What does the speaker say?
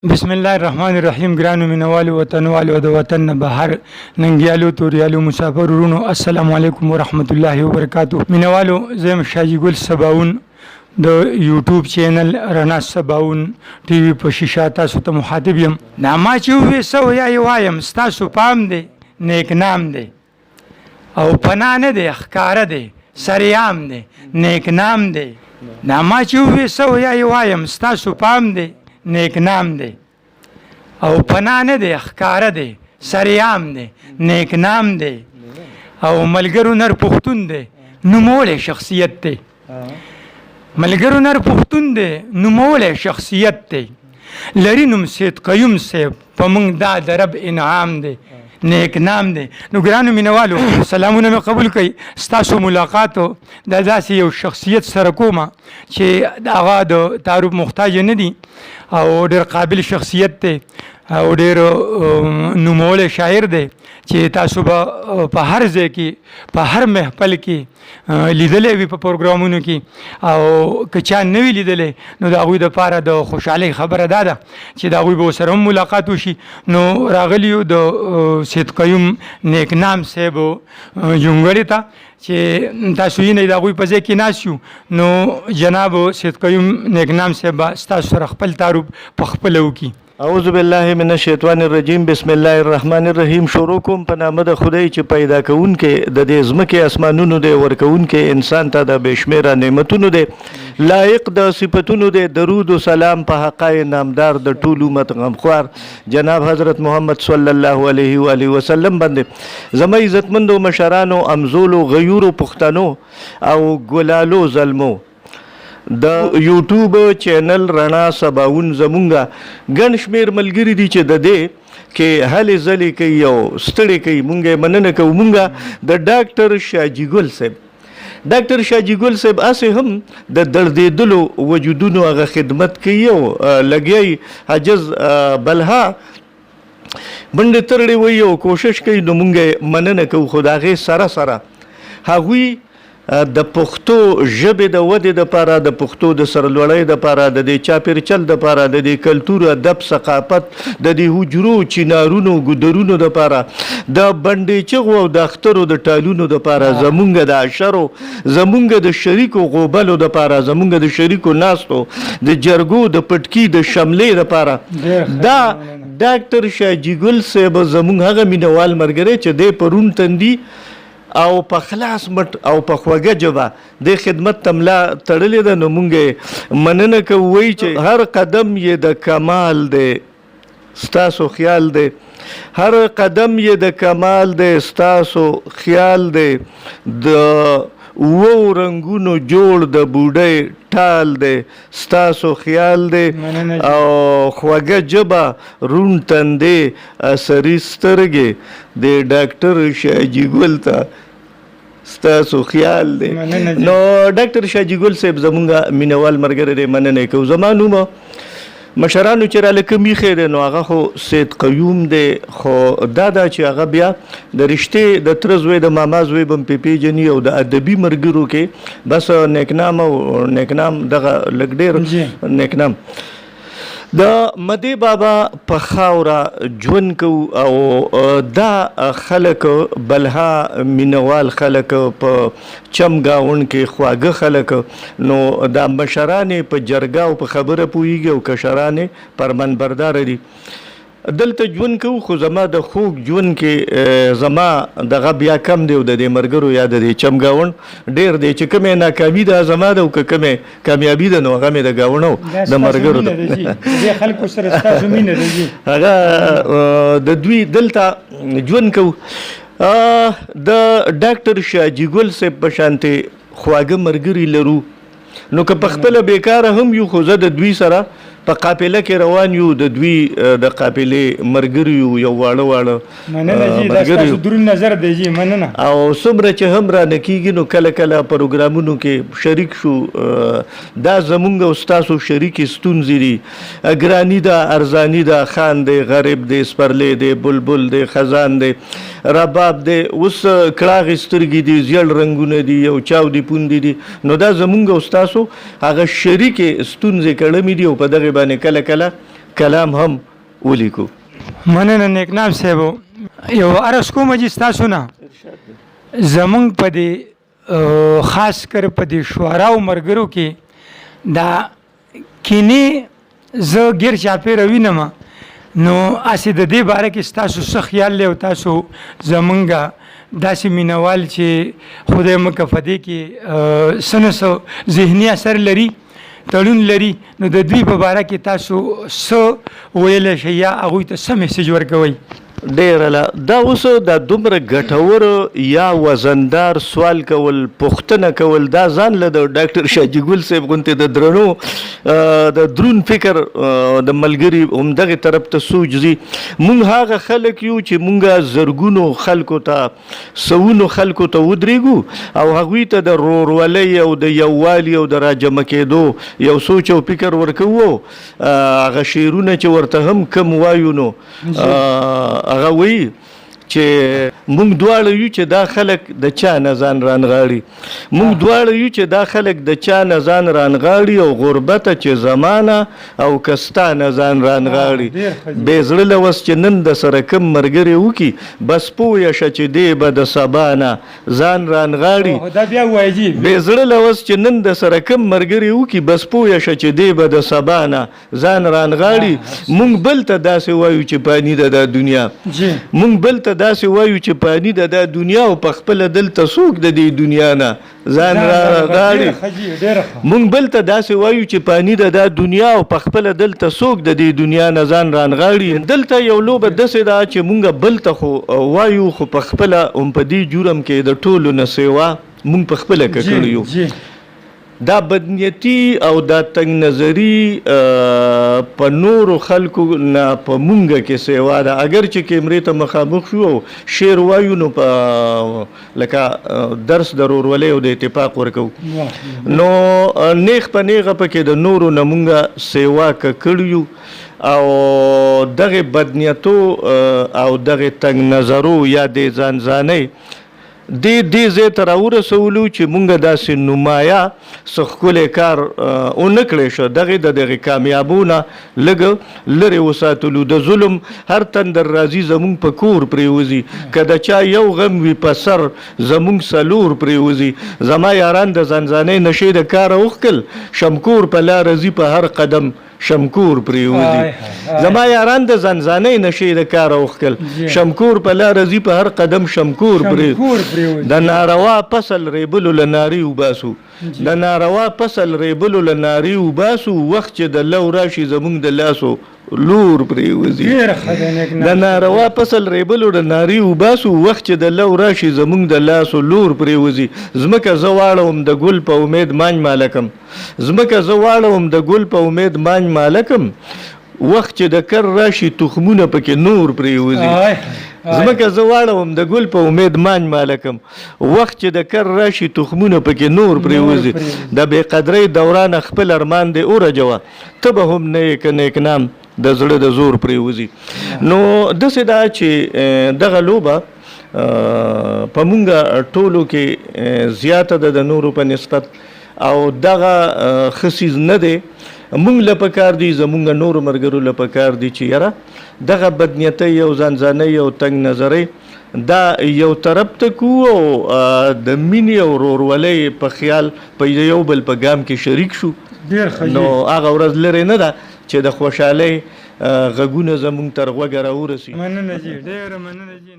بسم الله الرحمن الرحیم. ګرانو مینوالو، وطنوالو او د وطن نه بهر ننګیالو، توریالو، مسافر ورونو، السلام علیکم ورحمت الله وبرکاتو. مینوالو، زه یم شاجي ګل سباون، د یوټیوب چینل رڼا سباون ټي وي په شیشه تاسو ته مخاطب یم. دا ما چې ووې څه یا یې وایم، ستاسو پام دی، نیک نام دی او پناه نه دی، ښکاره دی، سریام دی، نیک نام دی. دا ما چې ووې څه یا یې وایم، ستاسو پام دی، نیک نام دی او پناه نه دی، ښکاره دی، سریام دی، نیک نام دی او ملګرو نر پښتون دی، نوموړی شخصیت دی. ملګرو نر پښتون دی، نوموړی شخصیت دی، لري نوم سید قیوم صاحب، په موږ دا د رب انعام دی، نیک نام دی. نو ګرانو مینوالو، سلامونه مې قبول کړئ. ستاسو ملاقات د داسې یو شخصیت سره کومه چې هغه د تعارف محتاج نه دی او ډېر قابل شخصیت دی او ډېر نوموړی شاعر دی چې تاسو به په هر ځای کې، په هر محفل کې لیدلی وي په پروګرامونو کې، او که چا نه وي لیدلی نو د هغوی دپاره د خوشحالۍ خبره دا ده چې د هغوی به ورسره هم ملاقات وشي. نو راغلي یو د سید قیوم نیکنام صاحب جونګړې ته چې تاسو یې نه د هغوی په ځای کې ناست یو. نو جناب سید قیوم نیکنام صاحب به ستاسو سره خپل تعارف په خپله وکړي. اعوذ بالله من الشیطان الرجیم، بسم الله الرحمن الرحیم. شروع کوم په نامه د خدای چې پیدا کوونکی د دې ځمکې اسمانونو دی، ورکوونکی انسان ته د بې شمېره نعمتونو دی، لایق د صفتونو دی. درود و سلام په حقای نامدار د ټول امت غمخوار جناب حضرت محمد صلی الله علیه و آله وسلم باندې. زما عزتمندو مشرانو، امزولو، غیورو پښتنو او ګلالو زلمو، د یوټیوب چینل رڼا سباون زمونږه ګڼ شمېر ملګري دي چې د دې کې هلې ځلې کوي او ستړې کوي، مونږ یې مننه کوو. مونږه د ډاکټر شاجي ګل صاحب، ډاکټر شاجي ګل صاحب هسې هم د دردېدلو وجودونو هغه خدمت کوي او لګیا عجز بلها منډې ترړې وایي او کوشش کوي، نو مونږ یې مننه کوو. خو د هغې سره سره هغوی د پښتو ژبې د ودې دپاره، د پښتو د سرلوړۍ دپاره، د دې چاپېرچل دپاره، د دې کلتور، ادب، ثقافت، د دې حجرو، چینارونو، ګودرونو دپاره، د بنډې چغو او د اخترو د ټالونو دپاره، زمونږ د اشرو، زمونږ د شریکو غوبلو دپاره، زمونږ د شریکو ناستو، د جرګو، د پټکي، د شملې دپاره، دا ډاکټر شاجي ګل صاحب زمونږ هغه مینوال ملګری چې دی په روڼ تندي او په خلاص مټ او په خوږه ژبه د خدمت ته ملا تړلې ده، نو مونږ یې مننه کوو. وایي چې هر قدم یې د کمال دی، ستاسو خیال دی، هر قدم یې د کمال دی، ستاسو خیال دی، د اوو رنګونو جوړ د بوډۍ ټال دی، ستاسو خیال دی، او خوږه ژبه، روڼ تندې، اثري سترګې د ډاکټر شاجي ګل ته ستاسو خیال دی. نو ډاکټر شاجي ګل صاحب زمونږ مینوال ملګری دی، مننه یې کوو. زما نوم مشرانو چې راله کوم ایښی دی نو هغه خو سید قیوم دی، خو دا ده چې هغه بیا د رشتې د تره زوی، د ماما زوی به هم پرې پېژني، او د ادبي ملګرو کې بس نیکنام او نیکنام دغه لږ ډېر نیکنام. د مدې بابا په خاوره ژوند کوو او دا خلک بلها مینوال خلک، په چم ګاونډ کې خواږه خلک، نو دا مشران یې په جرګه او په خبره پوهېږي او کشران یې فرمانبرداره دي. دلته ژوند کوو، خو زما د خوږ ژوند کې زما دغه بیا کم دی او د دې ملګرو یا د دې چم ګاونډ ډېر دی. چې کومه ناکامي ده زما ده او که کومه کامیابي ده نو هغه مې د ګاونډ او د ملګرو ده. د خلکو سره ستاسو مینه ده جي. هغه د دوی دلته ژوند کوو. د ډاکټر شاجي ګل صاحب په شانتې خواږه ملګري لرو، نو که په خپله بیکاره هم یو خو زه د دوی سره په قافله کې روان یو، د دوی د قافلې ملګري یو، یو واړه واړه مننه جی، دا ستاسو دروند نظر دی جی، مننه. او څومره چې هم رانه کېږي نو کله کله پروګرامونو کې شریک شو. دا زمونږ او ستاسو شریکې ستونزې دي، ګراني ده، ارزاني ده، خان دی، غریب دی، سپرلی دی، بلبل دی، خزان دی، رباب دی، اوس کړاغې سترګې دي، زیړ رنګونه دي او چاودې پوندې دي، نو دا زمونږ او ستاسو هغه شریکې ستونزې کړمې دي او په دغې باندې کله کله کلام هم ولیکو. مننه نیکنام صاحب. یو عرض کوم چې ستاسو نه زمونږ په دې خاص کر په دې شعراو مرګرو کې دا کینې زه ګیر چاپېره وینم، نو هسې د دې باره کې ستاسو څه خیال دی او تاسو زمونږ داسې مینوال چې خدای مه که په دې کې څه نه څه ذهني اثر لري، تړون لري، نو د دوی په باره کې تاسو څه ویلی شئ یا هغوی ته څه میسج ورکوئ؟ ډېره لا دا اوس دا دومره ګټور یا وزندار سوال کول، پوښتنه کول، دا ځان له د ډاکټر شاجي ګل صاحب غونتې د درنو د درون فکر د ملګري همدغې طرف ته سوچ ځي. مونږ هغه خلک یو چې مونږ زرګونو خلکو ته، سوونو خلکو ته ودرېږو او هغوی ته د رورولۍ او د یووالي او د راجمع کېدو یو سوچ او فکر ورکوو. هغه شعرونه چې ورته هم کم وایو نو هغه وایي چې مونږ دواړه یو چې دا خلک د چا نه ځان رانغاړي، مونږ دواړه یو چې دا خلک د چا نه ځان رانغاړي او غربته چې زمانه او که ستا نه ځان رانغاړي. بې زړه له وس چې نن د سره کم ملګری وکړي، بس پوه شه چې دی به د سبا نه ځان رانغاړي. بې زړه له وس چې نن د سره کم ملګری وکړي، بس پوه شه چې دی به د سبا نه ځان رانغاړي. مونږ بل ته داسې وایو چې پانی ده دا دنیا، مونږ بل ته داسې وایو چې پانی ده دا دنیا او په خپله دلته څوک د دې دنیا نه ځان رانغاړي. مونږ بل ته داسې وایو چې پانی ده دا دنیا او په خپله دلته څوک د دې دنیا نه ځان رانغاړي. دلته یو لوبه داسې ده چې مونږ بل ته خو وایو خو په خپله هم په دې جرم کې د ټولو نه سوا مونږ په خپله ککړ یو. دا بدنیتی او دا تنگ نظری په نورو خلکو نه په مونږ کې سیوا ده. اگر چې کیمرې ته مخامخ شو او شعر وایو نو په لکه درس د ورورولۍ او د اتفاق ورکوو، نو نیغ په نیغه پکې د نورو نه مونږ سیوا ککړ یو او دغې بدنیتو او دغې تنگ نظرو یا دې ځانځانۍ دې ځای ته راورسولو چې مونږ داسې نمایا څه ښکلی کار ونه کړی شو. دغې د دغې کامیابو نه لږ لرې وساتلو. د ظلم هر تندر راځي زمونږ په کور پرېوځي، که د چا یو غم وي په سر زمونږ څلور پرېوځي. زما یاران د ځانځانۍ نشې د کاره وښکل، شمکور په لاره ځي په هر قدم شمکور پرېوځي. زما یاران د ځانځانۍ نشې د کاره وښکل، شمکور په لاره ځي په هر قدم شمکور پرېوځي. د ناروا فصل ریبلو له نارې وباسو، د ناروا فصل ریبلو له نارې وباسو، وخت چې د لو راشي زمونږ د لاسو لور پرېوځي. د ناروا فصل ریبلو له نارې وباسو، وخت چې د لو راشي زمونږ د لاسو لور پرېوځي. ځمکه زه واړوم د ګل په امید مانج مالکم، ځمکه زه واړوم د ګل په امید مانج مالکم، وخت چې د کر راشي تخمونه پکې نور پرېوځي. ځمکه زه واړوم د ګل په امید مانج مالکم، وخت چې د کر راشي تخمونه پکې نور پرېوځي. د بې قدرۍ دورانه خپل ارمان دې ورجوه، ته به هم نه یې که نیکنام د زړه د زور پرېوځي. نو داسې ده چې دغه لوبه په مونږ ټولو کې زیاته ده د نورو په نسبت، او دغه ښه څیز نه دی. مونږ له پکار دي، زمونږ نورو ملګرو له پکار دي چې یاره دغه بدنیتۍ او ځانځانۍ او تنګ نظرۍ دا یو طرف ته کو او د مینې او ورورولۍ په خیال په یو بل په ګام کې شریک شو. نو هغه ورځ لرې نه ده چې د خوشحالۍ غږونه زمونږ تر غوږه راورسي. مننه جی، ډېره مننه جی.